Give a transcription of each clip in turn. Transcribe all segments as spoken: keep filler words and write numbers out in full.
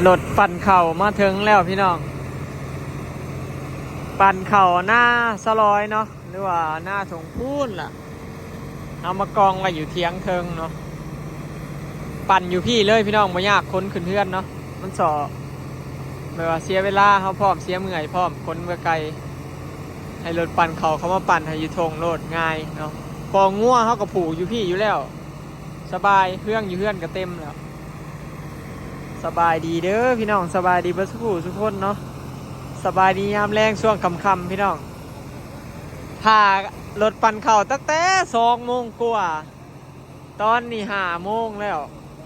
รถปั่นข้าวมาถึงแล้วพี่น้อง ปั่นข้าวนาสะลอยเนาะ หรือว่านาถงพูนล่ะ เอามากองไว้อยู่เถียงเทิงเนาะ ปั่นอยู่พี้เลยพี่น้อง บ่ยาก ขนขึ้นเฮือนเนาะ มันสอ แบบว่าเสียเวลา เฮาพร้อมเสียเมื่อยพร้อม ขนไปไกล ให้รถปั่นข้าวเขามาปั่นให้อยู่ถงโลด ง่ายเนาะ คอกงัวเฮาก็ผูกอยู่พี้อยู่แล้ว สบาย เฮืองอยู่เฮือนก็เต็มแล้ว สบายดีเด้อพี่น้อง สบายดีเบิดสุขสุขคนเนาะ สบายดียามแลงช่วงค่ำๆพี่น้อง ถ่ารถปั่นข้าวตั้งแต่สองโมงกว่า ตอนนี้ห้าโมงแล้ว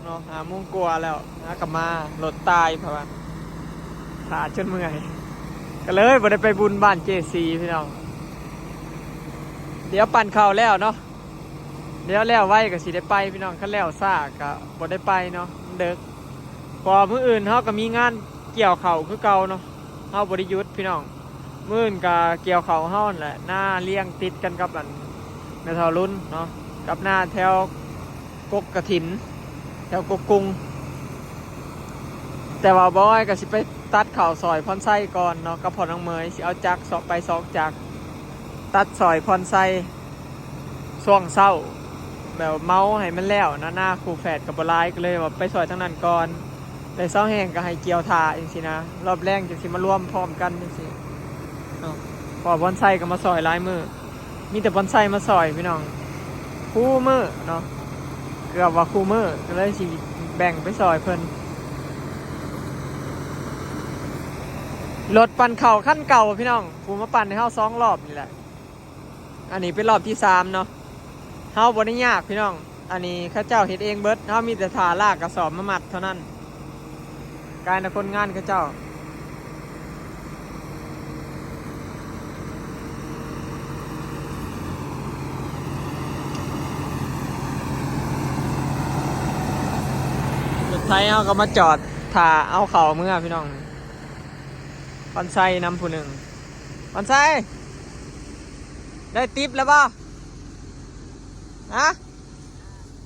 เนาะ ห้าโมงกว่าแล้ว หากลับมา รถตายเพราะว่าถ่าจนเมื่อย ก็เลยบ่ได้ไปบุญบ้านเจซีพี่น้อง เดี๋ยวปั่นข้าวแล้วเนาะ เดี๋ยวแล้วไวก็สิได้ไปพี่น้อง คันแล้วช้าก็บ่ได้ไปเนาะ มันดึก เพราะมื้ออื่นเฮาก็มีงานเกี่ยวข้าวคือเก่าเนาะ เฮาบ่ได้หยุดพี่น้อง มื้ออื่นก็เกี่ยวข้าวเฮานั่นแหละ นาเรียงติดกันกับอันแม่เฒ่ารุ่นเนาะ กับนาแถวกกกระถิน แถวกกกุง แต่ว่าบ่าวอ้อยก็สิไปตัดข้าวซอยพรไซก่อนเนาะ กับพ่อน้องเมย สิเอาจักรสอง ไปสองจักร ตัดซอยพรไซ ช่วงเช้า แบบเมาให้มันแล้วนะ นาคู่แฝดก็บ่หลาย ก็เลยว่าไปซอยทางนั้นก่อน แต่เช้าแฮงก็ให้เกี่ยวถ่าจังซี้นะ รอบแลงจังสิมารวมพร้อมกันจังซี้เนาะ เพราะว่าพรไซก็มาซอยหลายมื้อ มีแต่พรไซมาซอยพี่น้อง คู่มื้อเนาะ เกือบว่าคู่มื้อ ก็เลยสิแบ่งไปซอยเพิ่น รถปั่นข้าวคันเก่าพี่น้อง ผู้มาปั่นให้เฮาสองรอบนี่แหละ อันนี้เป็นรอบที่สามเนาะ เฮาบ่ได้ยากพี่น้อง อันนี้เขาเจ้าเฮ็ดเองเบิด เฮามีแต่ถ่าลากกระสอบมามัดเท่านั้น กลายเป็นคนงานเขาเจ้า รถไถเฮาก็มาจอดถ่าเอาข้าวเมือพี่น้อง พรไซนำผู้หนึ่ง พรไซ ได้ติปแล้วบ่ ฮะ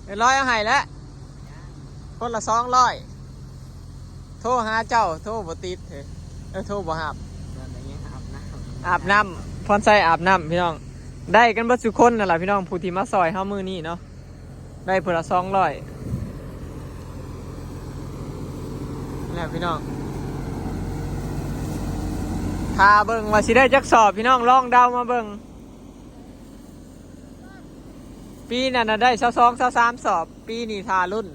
เดี๋ยวร้อยเอาให้แล้ว คนละสองร้อย โทรหาเจ้า โทรบ่ติดเฮ้ย เออ โทรบ่รับ ตอนนี้อาบน้ำ อาบน้ำ พรไซอาบน้ำพี่น้อง ได้กันเบิดสุคนนั่นแหละพี่น้อง ผู้ที่มาซอยเฮามื้อนี้เนาะ ได้ผู้ละสองร้อย แล้วพี่น้อง ถ้าเบิ่งว่าสิได้จักสอบพี่น้อง ลองเดามาเบิ่ง ปีนั้นน่ะได้ซาวสอง ซาวสามสอบ ปีนี้ถ่ารุ่น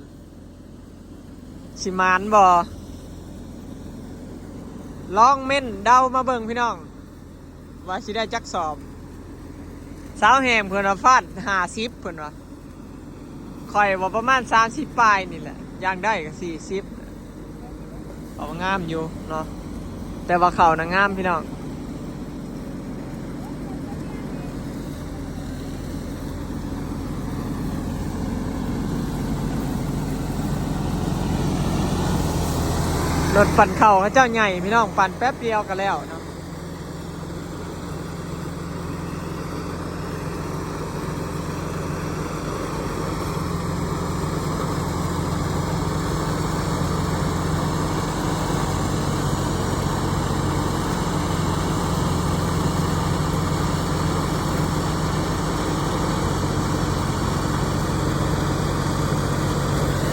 สิหมานบ่ ลองเม้นเดามาเบิ่งพี่น้อง ว่าสิได้จักสอบ สาวแหมเพิ่นว่าฟาดห้าสิบเพิ่นว่า ข่อยว่าประมาณสามสิบปลายนี่แหละ อย่างได้ก็สี่สิบ ออกงามอยู่เนาะ แต่ว่าเขานะงามพี่น้อง รถปั่นข้าวเขาเจ้าใหญ่พี่น้อง ปั่นแป๊บเดียวก็แล้วเนาะ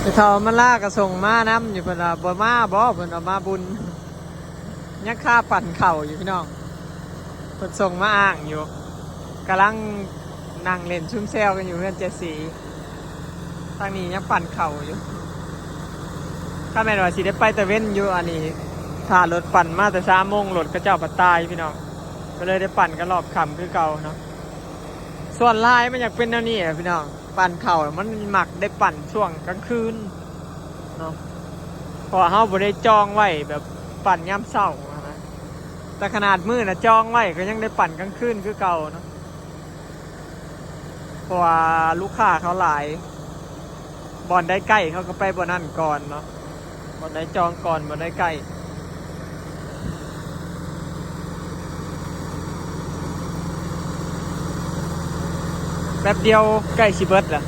ไปเฒ่ามาลาก็ส่งมานำอยู่ เพิ่นว่าบ่มาบ่ เพิ่นว่ามาบุญ ยังคาปั่นข้าวอยู่พี่น้อง เพิ่นส่งมาอ้างอยู่ กำลังนั่งเล่นซุ่มแซวกันอยู่เฮือนเจสี ทางนี้ยังปั่นข้าวอยู่ ถ้าแม่นว่าสิได้ไปแต่เว้นอยู่ อันนี้ถ่ารถปั่นมาแต่สามโมง รถเขาเจ้าพัดตายพี่น้อง ก็เลยได้ปั่นกันรอบค่ำคือเก่าเนาะ ส่วนหลายมันอยากเป็นแนวนี้อะพี่น้อง ปั่นข้าวมันมักได้ปั่นช่วงกลางคืนเนาะ เพราะว่าเฮาบ่ได้จองไว้แบบปั่นยามเช้าอะนะ แต่ขนาดมื้อน่ะจองไว้ก็ยังได้ปั่นกลางคืนคือเก่าเนาะ เพราะว่าลูกค้าเขาหลาย บ่อนใดใกล้เขาก็ไปบ่อนนั้นก่อนเนาะ บ่อนใดจองก่อน บ่อนใดใกล้ แป๊บเดียวใกล้สิเบิดละ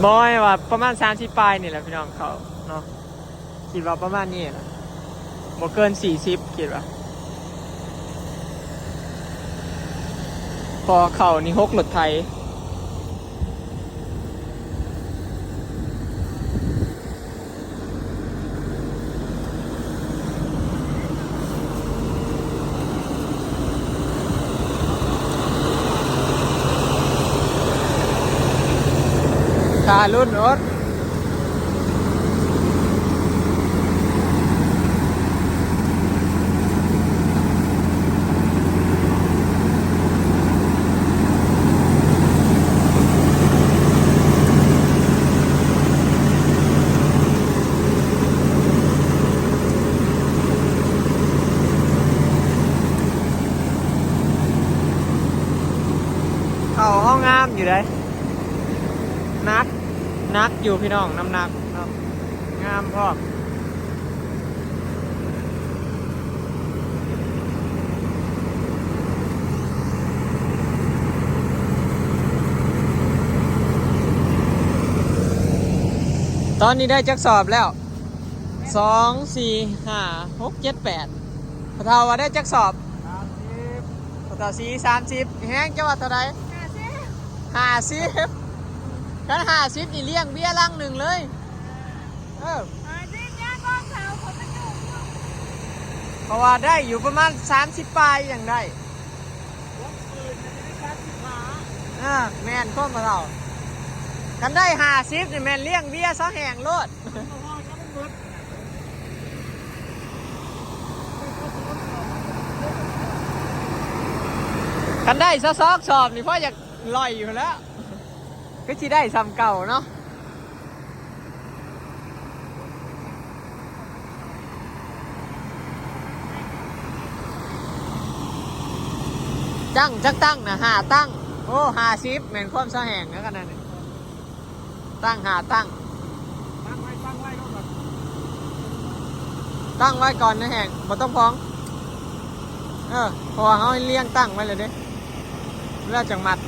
บอยว่าประมาณสามสิบปลายนี่แหละพี่น้อง เขาเนาะ คิดว่าประมาณนี้แหละ บ่เกินสี่สิบ คิดว่า พอเขานี่หกรถไถ ถ้ารุ่นอด เขาห้องงามอยู่เลย หนัก หนักอยู่พี่น้อง น้ำหนักเนาะ งามพร้อม ตอนนี้ได้จักสอบแล้ว สอง สี่ ห้า หก เจ็ด แปด พ่อเฒ่าว่าได้จักสอบ สามสิบ พ่อเฒ่าสี สามสิบ แฮงจะว่าเท่าใด ห้าสิบ ห้าสิบ คัน ห้าสิบ นี่เลี้ยงเบียร์ลังหนึ่งเลย เออ ห้าสิบ เนี่ย ก็แถวคนมันอยู่ เพราะว่าได้อยู่ประมาณ สามสิบ ปลายยังได้ อ่า แม่นความพ่อเฒ่า คันได้ ห้าสิบ นี่แม่นเลี้ยงเบียร์ซะแห้งโลด คันได้ซะสองสอบนี่พ่ออยากลอยอยู่แล้ว ก็สิได้ส่ำเก่าเนาะ ตั้งจักตั้งนะ ห้าตั้ง โอ้ ห้าสิบ แม่นความซะแห้งแล้วกันนั่นนี่ ตั้ง ห้าตั้ง ตั้งไว้ ตั้งไว้ก่อน ตั้งไว้ก่อนนะแห้ง บ่ต้องพอง เออ เพราะว่าเขาให้เลี้ยงตั้งไว้เลยเด้ แล้วจังมัด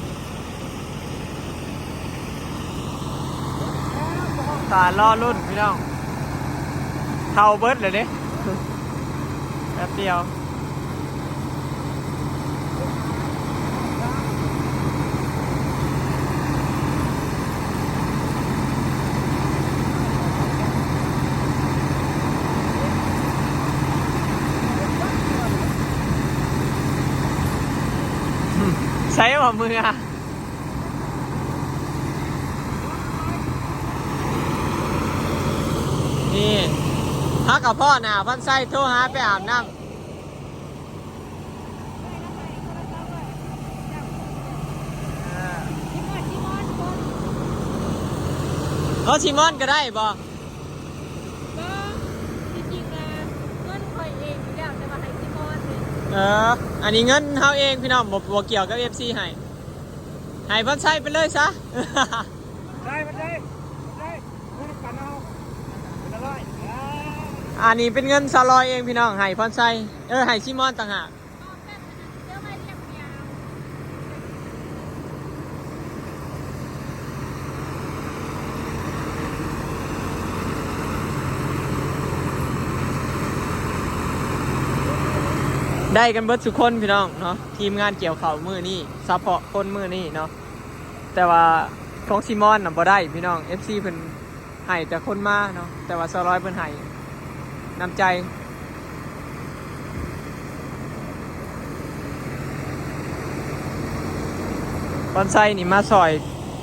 ตาล่อรุ่นพี่น้อง เท่าเบิดเลยเด้ แป๊บเดียว ใช้ว่ามืออะ นี่ ฮักกับพ่อหน่าพันไส้โทรหาไปอาบน้ำ เออ เอาซีมอนก็ได้บ่ ก็จริงๆนะเงินข่อยเองอยู่แล้วแต่ว่าให้ซีมอนเนี่ย เออ อันนี้เงินเฮาเองพี่น้อง บ่ บ่เกี่ยวกับ เอฟซี ให้ ให้พันไส้ไปเลยซะ ได้มันได้ มันได้ เงินกันเอา เป็นละร้อย อันนี้เป็นเงินสาวลอยเองพี่น้อง ให้พรชัย เออ ให้ซีมอนต่างหาก ได้กันเบิดสุคนพี่น้องเนาะ ทีมงานเกี่ยวข้าวมื้อนี้ เฉพาะคนมื้อนี้เนาะ แต่ว่าของซีมอนน่ะบ่ได้พี่น้อง เอฟซี เพิ่นให้แต่คนมาเนาะ แต่ว่าสาวลอยเพิ่นให้น้ำใจ พรชัยนี่มาซอย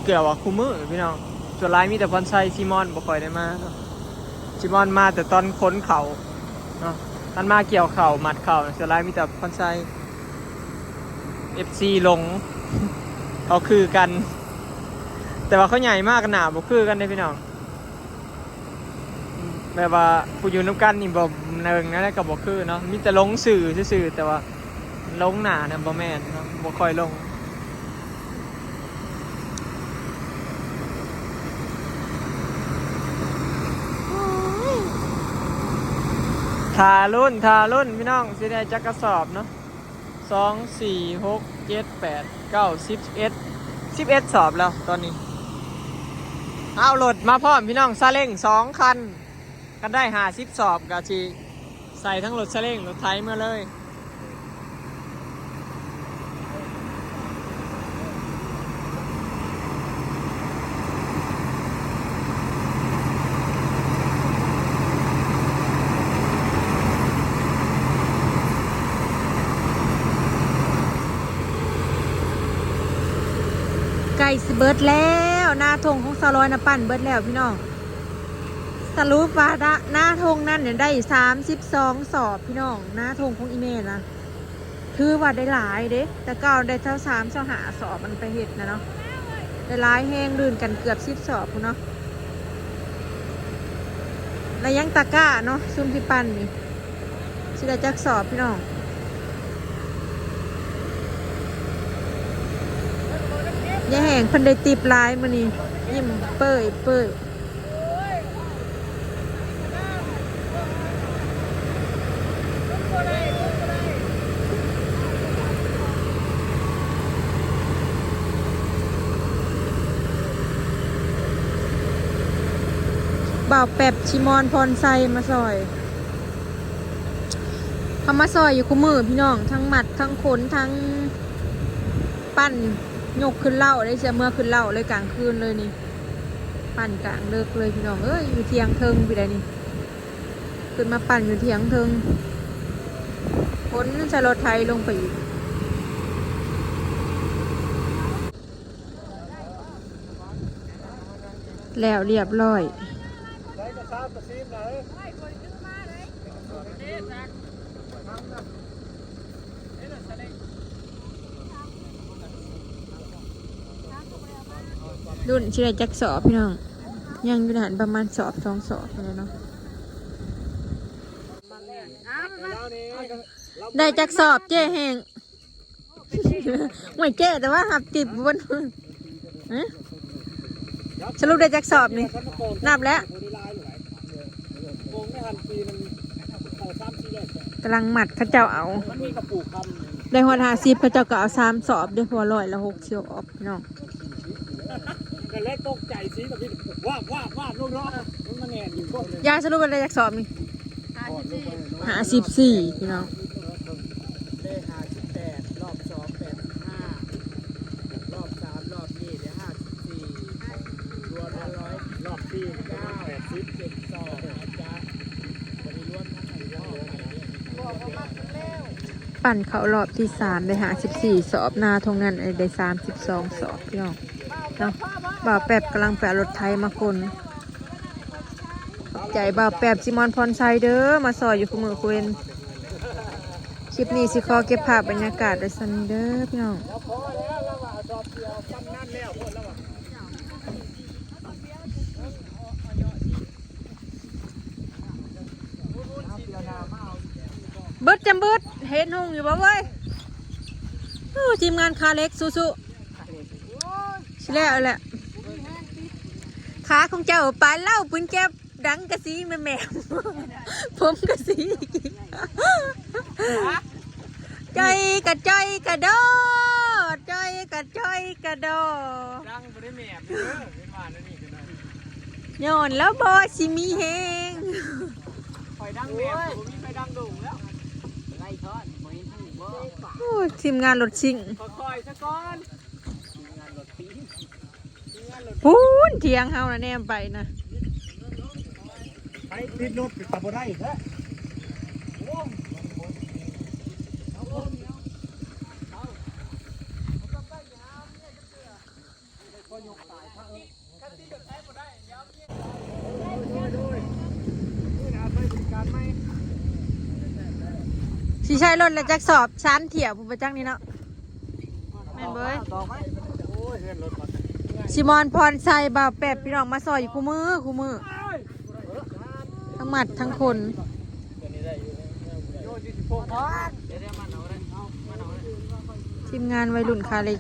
เกือบว่าคู่มื้อพี่น้อง ส่วนหลายมีแต่พรชัย ซีมอนบ่ค่อยได้มาเนาะ ซีมอนมาแต่ตอนขนข้าวเนาะ ตอนมาเกี่ยวข้าวมัดข้าว ส่วนหลายมีแต่พรชัย เอฟซี หลง เขาคือกัน แต่ว่าเขาใหญ่มากกันหนาบ่คือกันเด้พี่น้อง แบบว่าผู้อยู่นำกันนี่บ่เนิงนั่นแหละก็บ่คือเนาะ มีแต่หลงซื่อซื่อๆ แต่ว่าหลงหน้านะบ่แม่นเนาะ บ่ค่อยหลง ถ้ารุ่น ถ้ารุ่นพี่น้อง สิได้จักกระสอบเนาะ สอง สี่ หก เจ็ด แปด เก้า สิบ สิบเอ็ด สิบเอ็ดสอบแล้วตอนนี้ เอารถมาพร้อมพี่น้อง ซาเล้งสองคัน กันได้ห้าสิบสอบ ก็สิใส่ทั้งรถซาเล้งรถไถมาเลย ใกล้สิเบิดแล้ว นาทงของสาวลอยนะปั่นเบิดแล้วพี่น้อง สรุปว่านาทงนั่นเนี่ยได้สามสิบสองสอบพี่น้อง นาทงของอีแม่นะ ถือว่าได้หลายเด้ แต่เก่าได้เท่าสามเท่าห้าสอบมันไปเฮ็ดนะเนาะ ได้หลายแฮง ลื่นกันเกือบสิบสอบพู้นเนาะ และยังตะกร้าเนาะ ซุ่มที่ปั่นนี่ สิได้จักสอบพี่น้อง ยายแหงเพิ่นได้ติปหลายมื้อนี้ ยิ้มเป้ยเป้ย บ่าวแป๊บ ชิมอน พรไซ มาซอย เขามาซอยอยู่คู่มื้อพี่น้อง ทั้งมัด ทั้งขน ทั้งปั่น ยกขึ้นเล้า ได้เสียเมื่อขึ้นเล้าเลยกลางคืนเลยนี่ ปั่นกลางดึกเลยพี่น้องเอ้ย อยู่เถียงเทิงพี่ใดนี่ ขึ้นมาปั่นอยู่เถียงเทิง ขนใส่รถไถลงไปอีก แล้วเรียบร้อย รุ่นสิได้จักสอบพี่น้อง ยังอยู่ในหันประมาณสอบสองสอบนั่นแหละเนาะ ได้จักสอบเจ๊แหง ไม่เจ๊แต่ว่าหับติดบน ฮะ สรุปได้จักสอบนี่ นับแล้ว กำลังมัดเขาเจ้าเอา ได้ฮอดห้าสิบ เขาเจ้าก็เอาสามสอบเด้อ เพราะว่าร้อยละหกสิบออกพี่น้อง แต่แรกตกใจสิแต่พี่ ว่าว่าว่าลงเนาะ มันมาแหนอยู่ก้นเลย ยายสรุปว่าได้จักสอบนี่ ห้าสิบสี่ พี่น้อง ได้ห้าสิบแปด รอบสอง แปดสิบห้า รอบสาม รอบนี้ได้ห้าสิบสี่ รวมแล้วร้อย รอบสี่ เก้า แปดสิบ เจ็ดสอบ อาจารย์ บริรวมทั้งหมด ปั่นเข้ารอบที่สาม ได้ห้าสิบสี่สอบ นาทงนั้นได้สามสิบสองสอบพี่น้อง เนาะ บ่าวแป๊บกำลังไปเอารถไถมาขน ขอบใจบ่าวแป๊บ ชิมอน พรไซ เด้อ มาซอยอยู่คู่มื้อคู่เว็น คลิปนี้สิขอเก็บภาพบรรยากาศไว้ส่ำนี้เด้อพี่น้อง เบิดจำเบิด เห็นหุงอยู่บ่เว้ย โอ้ ทีมงานคาเล็กสู้ๆ สิแล้วแหละ ขาของเจ้าปานเล่าปืนแก๊บดังกะสีแม่แม่ ผมกะสี จ้อยกะจ้อยกะดอ จ้อยกะจ้อยกะดอ ดังบ่ได้แม่นเด้อ เป็นว่าแนวนี้ก็ได้ ย้อนแล้วบ่สิมีแฮง ข่อยดังแม่น บ่มีไผดังโด่งแล้ว ไล่ทอด บ่เห็นผู้บ่ โอ้ย ทีมงานรถซิ่ง ค่อยๆซะก่อน พู้นเถียงเฮานะ แนมไปนะ ไปติดรถก็บ่ได้อีกแล้ว สิใช้รถแล้วจักสอบ ชั้นเที่ยวผู้ประจักษ์นี่เนาะ แม่นเบ้ย ต่อไป โอ้ย เฮือนรถก่อน ชิมอน พรไซ บ่าวแป๊บ พี่น้องมาซอยอยู่คู่มื้อคู่มื้อ ทั้งมัดทั้งขน โยนอยู่สิบหก ทีมงานวัยรุ่นคาเล็ก